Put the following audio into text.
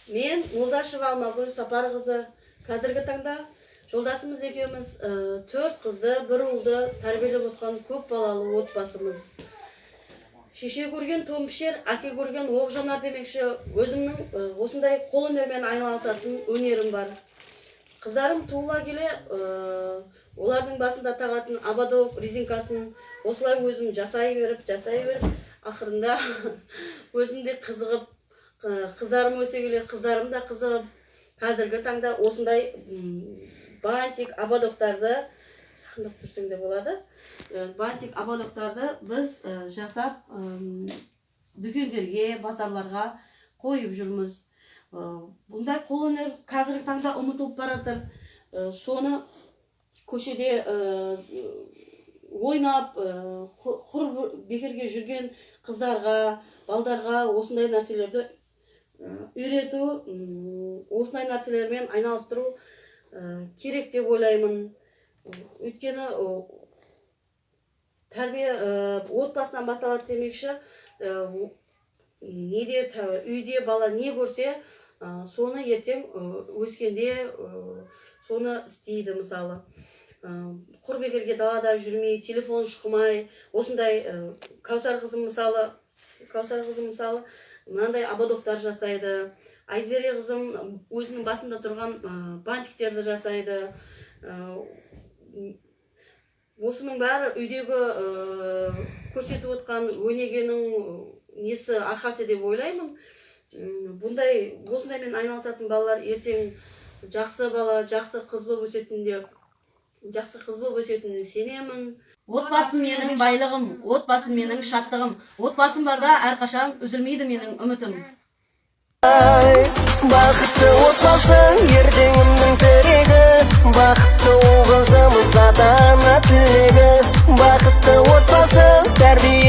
Мен Молдашева Алмагүл Сапарқызы. Қазіргі таңда жолдасымыз екеуміз төрт қызды, бір ұлды тәрбиелеп отқан көп балалы отбасымыз. Шеше көрген тон пішер, әке көрген оқ жонар демекші, өзімнің осындай қолөнермен айналысатын өнерім бар. Қыздарым туыла келе олардың басында тағатын ободок, резинкасын осылай өзім жасай беріп, жасай беріп, ақырында өзім де қызығып, қыздарым өсе келе қыздарым да қызығып, қазіргі таңда осындай бантик, ободоктарды, жақындап тұрсаң да болады, бантик, ободоктарды біз жасап, дүкендерге, базарларға қойып жүрміз. Бұндай қолөнер қазіргі таңда ұмытылып бара жатыр. Соны көшеде ойнап, құр бекерге жүрген қыздарға, балдарға осындай нәрселерді үйрету, осындай нәрселермен айналыстыру керек деп ойлаймын. Өйткені тәрбие отбасынан басталады демекші, неде үйде бала не көрсе, соны ертең өскенде соны істейді. Мысалы, құр бекерге далада жүрмей, телефон шұқымай, осындай Кәусар қызым мысалы, Кәусар қызым мысалы мынандай ободоктар жасайды. Айзере қызым өзінің басында тұрған бантиктерді жасайды. Осының бәрі үйдегі көрсетіп отқан өнегенің несі, арқасы деп ойлаймын. Бұндай осындаймен айналысатын балалар ертең жақсы бала, жақсы қыз болып өсетініне, жақсы қыз болып өсетініне сенемін. Отбасым менің байлығым, отбасым менің шаттығым. Отбасым барда әрқашан үзілмейді менің үмітім. Бақытты отбасы ертеңімнің тірегі, бақытты ұл қызымыз ата ана тілегі. Бақытты отбасы тәрбие.